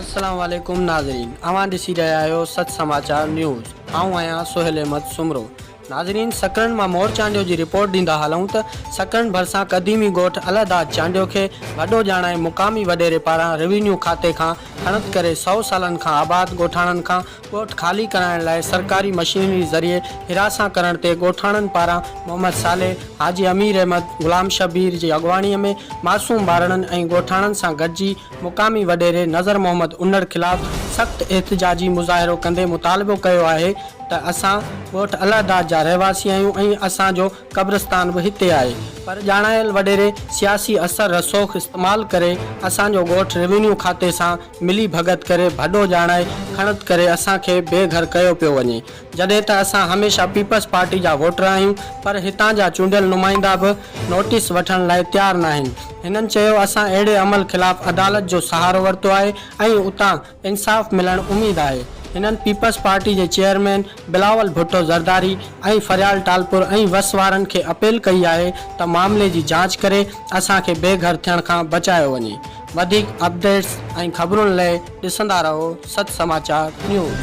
السلام عليڪم ناظرين اوهان ڏسي رهيا آهيو سچ سماچار نيوز آئون آهيان سهيل احمد سومرو ناظرين سڪرنڊ مان مور چانڊيو جي رپورٽ ڏيندا هلون ته سڪرنڊ ڀرسان قديمي ڳوٺ الهداد چانڊيو کي وڏو ڄاڻائي مقامي وڏيري پاران روينيو کاتي کان کڻت ڪري سئو سالن کان آباد ڳوٺاڻن کان ڳوٺ خالي ڪرائڻ لاء سرڪاري مشينري ذريعي هراسان ڪرڻ تي ڳوٺاڻن پاران محمد صالح، حاجي امير احمد، غلام شبير جي اڳواڻي ۾ معصوم ٻارڙن ۽ ڳوٺاڻن سان گڏجي مقامي وڏيري نظر محمد انڙ خلاف سخت احتجاجي مظاهرو ڪندي مطالبو ڪيو آهي ته اسان ڳوٺ الهداد جا رهواسي آهيون ۽ اسان جو قبرستان به هتي آهي پر ڄاڻايل وڏيري سياسي اثر رسوخ استعمال ڪري اسان جو ڳوٺ روينيو کاتي سان ملي ڀڳت ڪري ڀڏو ڄاڻائي کڻت ڪري اسان کي بي گهر ڪيو پيو وڃي جڏهن ته اسان هميشه پيپلز پارٽي جا ووٽر آهيون پر هتان جا چونڊيل نمائندا به نوٽيس وٺڻ لاء تيار ناهن هنن چيو اسان اهڙي عمل خلاف عدالت جو سهارو ورتو آهي ۽ اتان انصاف ملڻ اميد آهي هنن پيپلز پارٽي جي چيئرمين بلاول ڀٽو زرداري ۽ فريال ٽالپر ۽ وس وارن کي اپيل ڪئي آهي ته معاملي جي جاچ ڪري اسان کي بي گهر ٿيڻ کان بچايو وڃي. وڌيڪ اپڊيٽس ۽ خبرن لئه ڏسندا رهو سچ سماچار نيوز.